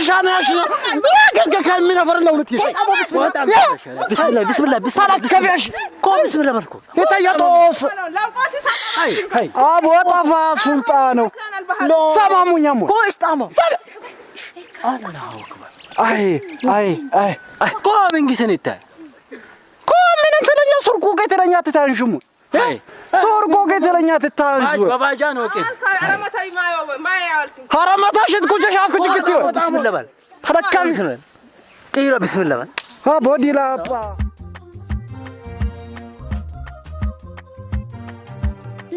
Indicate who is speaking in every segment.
Speaker 1: ሻናሽ ያገገ ከሚነፈር ለሁለት ይሽ
Speaker 2: بسم الله بسم الله بسم الله
Speaker 1: ተከቢያሽ
Speaker 2: ኮ بسم الله መልኩ
Speaker 1: የተየጦስ
Speaker 2: አይ አይ
Speaker 1: አቦ ጠፋ ሱልጣኑ ሰማሙኛሙ
Speaker 2: ኮ እስጣሞ
Speaker 1: አይ አይ አይ አይ
Speaker 3: ኮ መንግስት ይታ
Speaker 1: ኮ ምን እንትነኛ ሱርቁ ከተለኛ ትታንሽሙ
Speaker 3: አይ
Speaker 1: ሱርቁ ከተለኛ ትታንሹ
Speaker 3: ባባጃ ነው ቄ
Speaker 1: ሀረመታሽት ኩጀሽ አኩ ጅግት ይወ
Speaker 2: بسم الله በል
Speaker 1: ተረካቢ
Speaker 2: بسم الله ቂራ بسم الله በል
Speaker 1: አቦዲላባ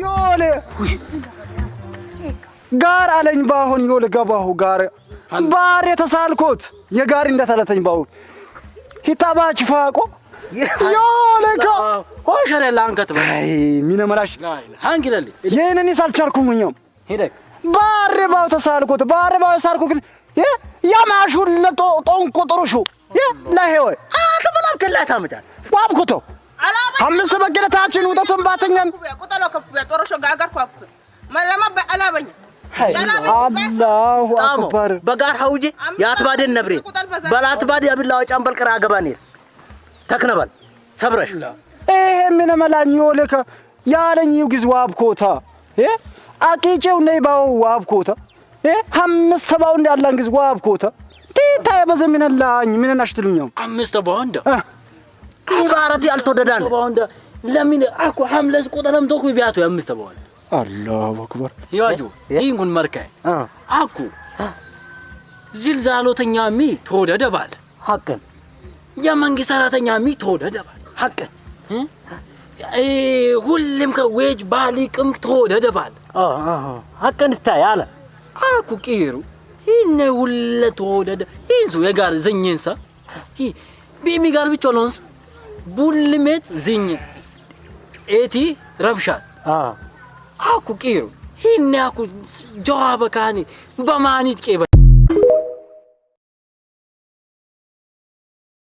Speaker 1: ዮሌ ጋር አለኝ ባሁን ዮሌ ገባሁ ጋር ባር የተሳልኩት የጋሪ እንደተለተኝ ባሁን ሂታባች ፋቆ ዮሌ ካ
Speaker 3: ሆሸረ ላንከት በል
Speaker 1: አይ ሚነመላሽ
Speaker 3: ሃንኪለል
Speaker 1: ይህንን ሳልቻልኩም እኛም
Speaker 3: ሄደክ
Speaker 1: ባር ባው ተሳልኩት ባር ባው ሳልኩ ግን ያማሹ ለጦ ጦንቆ ጥሩሹ ለሄወ
Speaker 2: አትበላም ከላ ታመጣል
Speaker 1: ዋብኩቶ አምስት በገለታችን ውጠቱን ባተኛን አላሁ
Speaker 2: ጣሞ
Speaker 1: አክበር
Speaker 2: በጋር ሐውጂ ያትባደን ነብሬ በላትባድ ያብላ ወጫን በልቀራ አገባኔ ተክነበል ሰብረሽ
Speaker 1: ይሄ ምን መላኝ ዮልከ ያለኝ ጊዜ ዋብኮታ አቂጬው ነይ ባው ዋብኮታ አምስት ባው እንዳላን ጊዜ ዋብኮታ ቲታ የበዘ ምን ላኝ ምን እናሽትሉኛው
Speaker 3: አምስት በወንድ
Speaker 2: ኢባረት ያልተወደዳን
Speaker 3: በወንድ ለምን አኩ ሐምለስ ቆጠለም ተኩ ቢያቱ አምስት በወንድ
Speaker 1: አላሁ አክበር
Speaker 3: ያጁ ይንኩን መርከ አኩ ዝልዛሎተኛ ሚ ተወደደባል
Speaker 2: ሐቅን
Speaker 3: የመንግስት ሰራተኛ ሚ ተወደደባል
Speaker 2: ሐቅን
Speaker 3: ሁሉም ከዌጅ ባሊቅም ተወደደባል
Speaker 2: ሐቅን ታይ አለ
Speaker 3: አኩ ቂሩ ይነ ሁለ ተወደደ ይንሱ የጋር ዝኝንሳ ቢሚ ጋር ብቻ ሎንስ ቡልሜት ዝኝ ኤቲ ረብሻል አኩ ቂሩ ይነ አኩ ጀዋበ ካኒ በማኒት ቄበ